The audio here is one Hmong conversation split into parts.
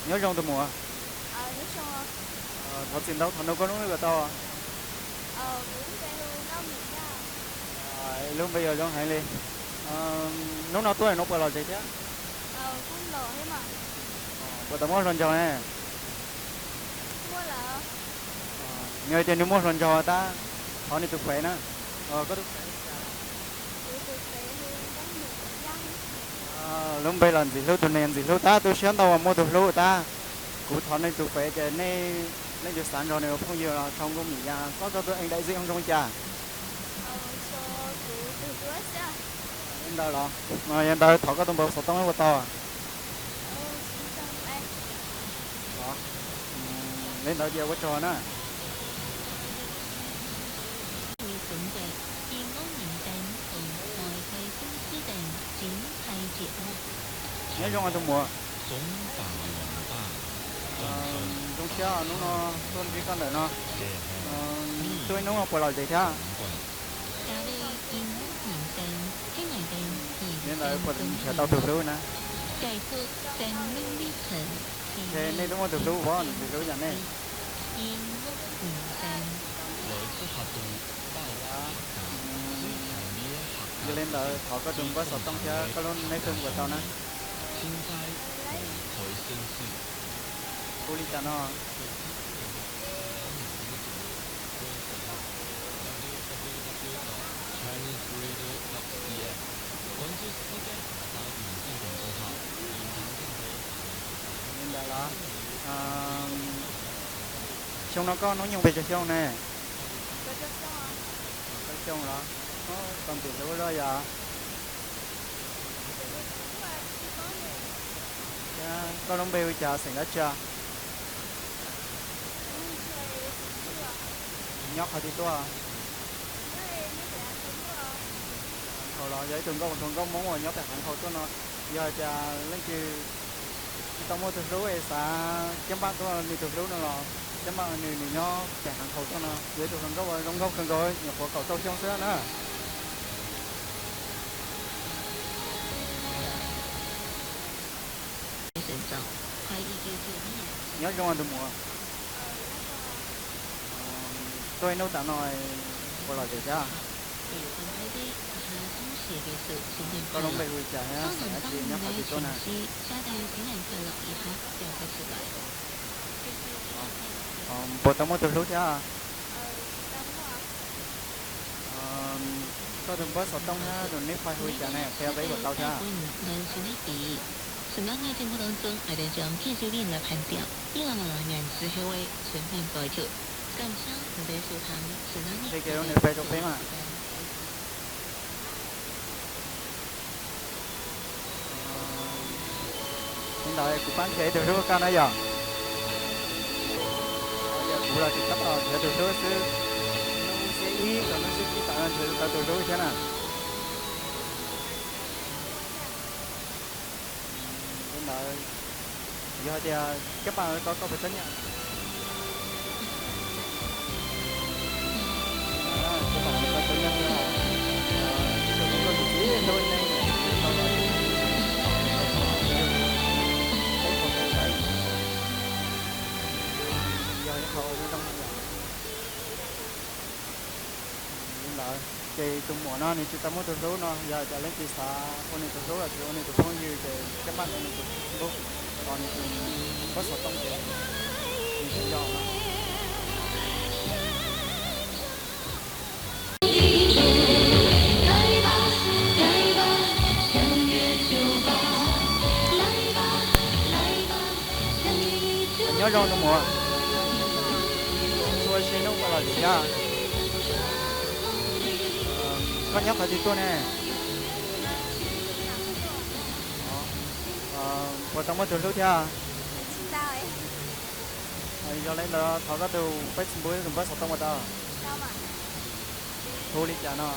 Nyob zoo tus muam. Thov txim ntau, thov nug koj lub npe puas tau? Lub npe yuav zoo heev li. Hnub no tuaj no puas lom zem thiab? Puas tau muaj hluas nraug ne? Yog tias nws muaj hluas nraug tab, thov nws tus fev na. Koj tus fev, lub npe los ntxim hlub, tus niam ntxim hlub tab, tu siab ntau uas muaj tus hlub tab. Kuv thov nws tus fev ces nej leej twg xav nrog nws ua phooj ywg los sau nkauj mim yas txob rau tus eev daim zim zoo zoo cas. Li ntawd los, yog ntawd thov koj tus npawb xov tooj puas tau? Li ntawd ces ua tsaug na. Nyob zoo tus muam. Zoo siab hnub no tuaj ntsib koj ntawm no. Tuaj ib hnub puas lom zem thiab? Li ntawd puas nrhiav tau tus hlub na? Nej twb muaj tus hlub, nws tsis hlub yam nej. Yog li ntawd thov koj tus npawb xov tooj thiab koj lub npe puas tau na? Hu li cas no? Li ntawd los, xyoo no koj hnub nyoog pes tsawg xyoo ne? Kaum xyoo los, tau ntim hlub luaj yog. Thiab koj lub npe hu cas, xeem dab tsi? Nyob qhov twg tuaj? Hais Nkhaus los yog ib tug nkauj, tus nkauj Hmoob uas nyob pem Hais Nkhaus tuaj no. Yog hais tias leej twg tsis tau muaj tus hlub es xav caj npaj tuaj nws tus hlub no los caj npaj nws, nws nyob pem Hais Nkhaus tuaj no, yog ib tug hluas nkauj uas zoo nkauj kawg nkaus, nyuam qhuav kaum rau xyoo xwb na. Nyob zoo tus muam. Tuaj ib hnub tas no puas lom zem thiab? Koj lub npe hu li cas thiab xeem dab tsi, nyob qhov twg tuaj na? Puas tau muaj tus hlub thiab? Koj tus npawb xov tooj thiab tus nib fais hu li cas ne, qhia peb puas tau thiab? Qhia kiag lub npe fais rau peb mas. Li ntawd kuv pab nrhiav ib tug hlub rau koj na yom. Yog kuv los tsis tab tom nrhiav tus hlub xwb. Hnub xiab ib txog hnub xiab tsib tawm no nrhiav tau tus hlub thiab na. Li ntawd, yog hais tias caj npaj tau koj puas tau nyiaj? Caj npaj tau nyiaj, ib tug koj tus txiv hlub neej tau los peb qhov peb tau, yog ib qho zoo zoo no yom. Li ntawd ces tus muam no nws tsis tau muaj tus hlub no, yog hais tias leej twg xav ua nws tus hlub los sis ua nws tus phooj ywg ces caj npaj tau nws tus Facebook, nws tus npawb xov tooj ces nws tsis yog no. Nyob zoo tus muam. Ua si hnub puas lom zem thiab? Koj nyob qhov twg tuaj ne? Puas tau muaj tus hlub thiab? Yog li ntawd thov koj tus Facebook, tus npawb xov tooj puas tau? Hu li cas no?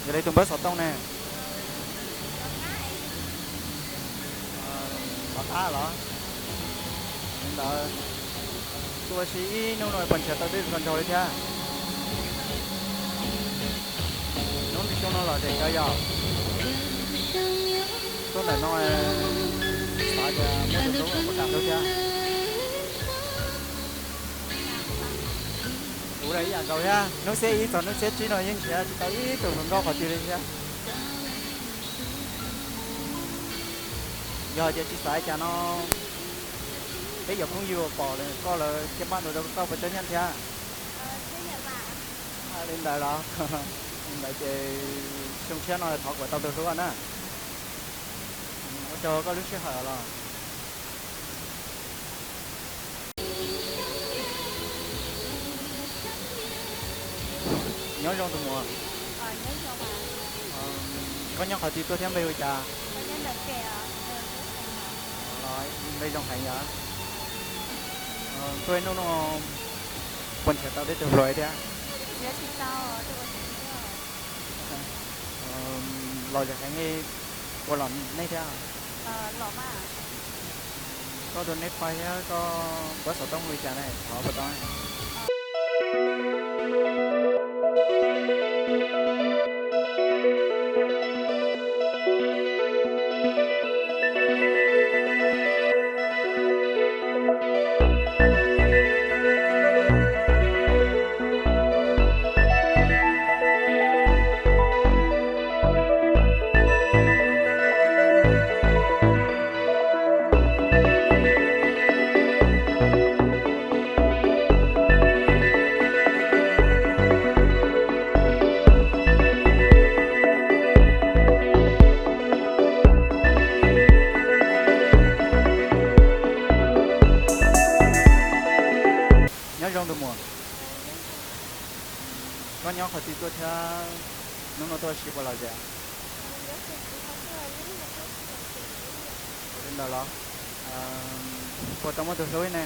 Yog li tus npawb xov tooj ne? Mov qab los? Li ntawd, tuaj ua si ib hnub no puas nrhiav tau tej hluas nraug li thiab? Hnub xyoo no lom zem kawg yog? Tam no xav tias muaj tus hlub puas kam hlub thiab. Kuv los ib yam nkaus thiab, hnub xiab ib txog hnub xiab tsib no yeej nrhiav tsis tau ib tug hluas nkauj qhov twg li thiab. Yog hais tias tsis xav li cas no, peb yog phooj ywg pom koj lawm thiaj npaj ntawd rau koj puas txom nyem thiab? Li ntawd los? Li ntawd ces xyoo tshiab no thov kom tau tus hlub na. Ua tsaug koj lub sij hawm los. Nyob zoo tus muam. Koj nyob qhov twg tuaj thiab npe hu li cas? Npe Zoo Heev yom. Tuaj ib hnub no puas nrhiav tau tej tus hluas thiab? Los zem heev li, puas los nej thiab? Koj tus neb pais thiab koj npawb xov tooj hu li cas ne, thov puas tau? Nyob zoo tus muam. Koj nyob qhov twg tuaj thiab hnub no tuaj ua si puas lom zem? Ua li ntawd los? Puas tau muaj tus hlub ne?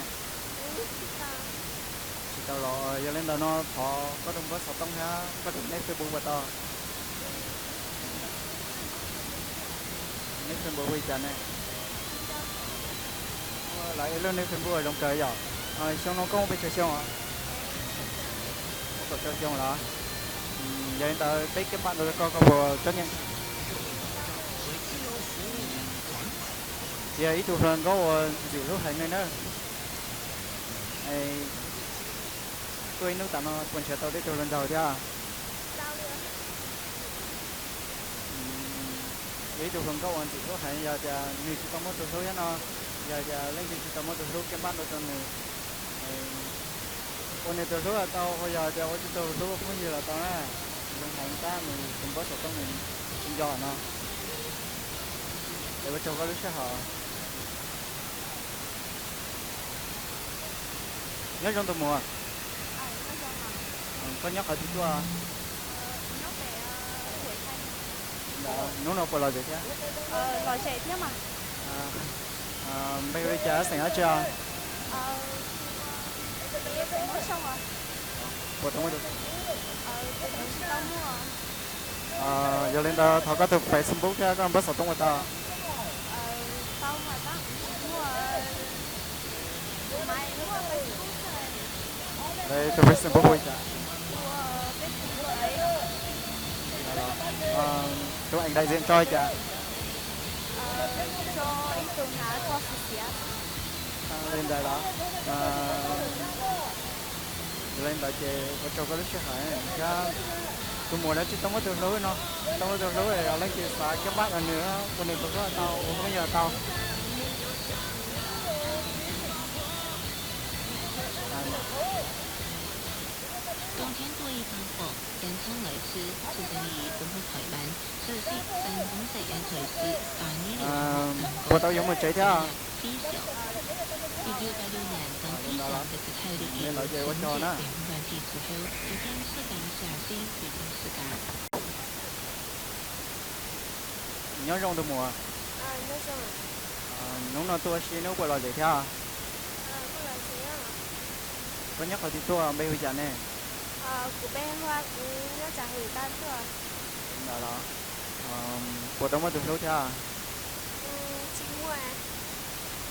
Tsis tau los? Yog li ntawd no thov koj tus npawb xov tooj thiab koj tus neb Facebook puas tau? Neb Facebook hu li cas ne? Lawv ib lub neb Facebook zoo kawg yom. Xyoo no koj muaj pes tsawg xyoo? Kaum rau xyoo los? Yog li ntawd peb kev npaj ntawd koj, koj puas txom nyem? Yog ib tug hluas nkauj uas ntxim hlub heev li na. Tuaj ib hnub tam no puas nrhiav tau tej tug hluas nraug thiab? Yog ib tug hluas nkauj uas ntxim hlub heev, yog tias nws tsis tau muaj tus hlub thiab no, yog tias leej twg tsis tau muaj tus hlub kev npaj ntawd rau nws, ua nws tus hlub los tau, yog tias ua tsis tau hlub phooj ywg los tau na. Zoo heev tab tus npawb xov tooj nws tsis nco no. Es ua tsaug koj lub sij hawm. Nyob zoo tus muam. Koj nyob qhov twg tuaj? Hnub no puas lom zem thiab? Npe hu li cas, xeem dab tsi os? Puas tau muaj tus? Yog li ntawd thov koj tus Facebook thiab koj npawb xov tooj puas tau? Tus Facebook hu li cas? Tus ees daim zem tso li cas? Li ntawd los? Yog li ntawd ces ua tsaug koj lub sij hawm thiab. Tus muam no tsis tau muaj tus hlub no, tsis tau muaj tus hlub, leej twg xav kev npaj los nws, ua nws tus hlub tau, ua phooj ywg tau.冬天多一分厚，阳春来迟，出生于东北海湾，所以山东省阳春市大年六 Puas tau yuav mus tsev thiab? Phi Xiao. Một chín tám lăm, Tống Phi Xiao được Thái Đức Ly Ly Chính Trị Tỉnh Quảng Trị thu hút, từ tháng sáu tháng sáu sinh từ tháng sáu tháng. Nyob zoo tus muam. Hnub no tuaj ua si hnub puas lom zem thiab? Koj nyob qhov twg tuaj, npe hu li cas ne? Li ntawd los? Puas tau muaj tus hlub thiab?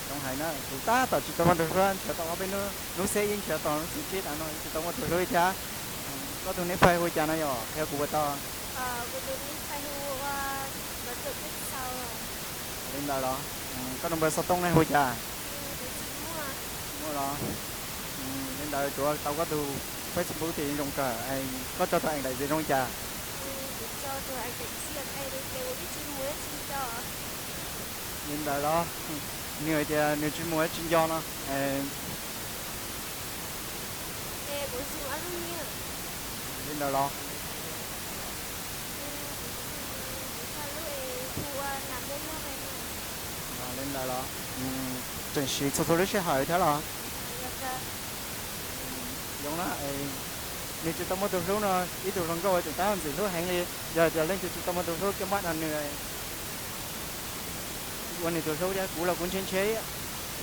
Zoo hais na, kuv tab tom tsis tau muaj tus hlub, nrhiav tau ob peb hnub, hnub xiab ib nrhiav tau, hnub xiab tsib tas no tsis tau muaj tus hlub thiab. Koj tus neb fais hu li cas no yom, qhia kuv puas tau? Li ntawd los, koj tus npawb xov tooj ne hu cas? Muaj los. Li ntawd tsuav tau koj tus Facebook tim zoo kawg, koj tso rau ees daim ntxiv zoo li cas? Li ntawd los, nws hais tias nws tsis mus tsis nco no. Li ntawd los. Li ntawd los, tseem siv txhua txhua lub sij hawm thiab los? Zoo na, nws tsis tau muaj tus hlub no, ib tug hluas nkauj tseem tab ntxim hlub heev li. Yog tias leej twg tsis tau muaj tus hlub coj npaj rau nws, ua nws tus hlub thiab. Kuv los kuv ntshe ntshe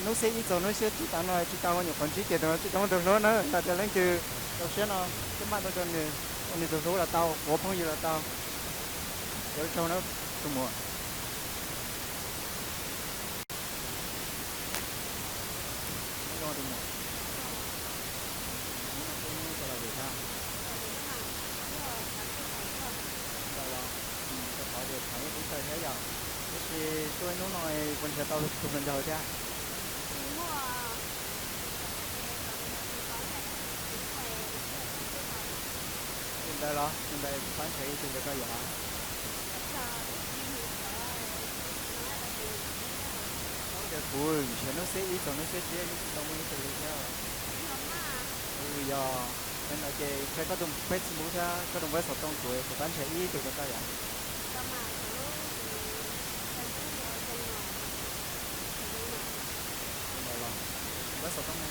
hnub xiab ib txog hnub xiab tsib tav no tsis tau nyuam qhuav ntsib ces tus no tsis tau muaj tus hlub na. Yog tias leej twg txaus siab no coj npaj tuaj rau nws, ua nws tus hlub los tau, ua phooj ywg los tau. Ua tsaug na tus muam. Nyob zoo tus muam. Hnub no kuj hnub cov lawm vim thiab. Li ntawd los, rau qhov tias tshav yeej kub kawg thiab yom. Tab sis tuaj ib hnub no puas nrhiav tau tus hluas nraug thiab? Li ntawd los, li ntawd kuv pab nrhiav ib tug rau koj yom. Ua cas kuv nrhiav hnub xiab ib txog hnub xiab tsib yeej tsis tau muaj ib tug li thiab. Yog li ntawd ces thaij koj tus Facebook thiab koj tus npawb xov tooj kuv, kuv pab nrhiav ib tug rau koj yom. Li ntawd los, tus npawb xov tooj ne?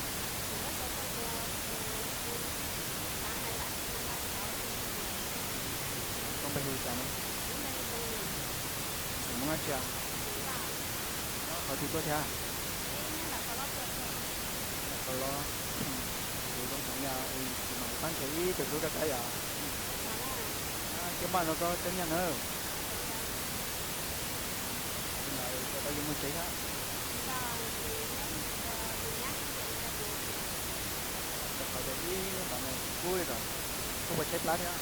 Koj npe hu li cas ne? Xeem Hmoob dab tsi? Nyob qhov twg tuaj thiab? Nyob ntawm qhov los, kuv zoo heev yom, kuv mam li pab nrhiav ib tug hlub rau koj yom. Coj npaj rau koj tej nyaj na. Li ntawd tau yuav mus tsev thiab. Rau qhov tias ib lub pas no kub kub li lawm, koj puas tshaib plab thiab?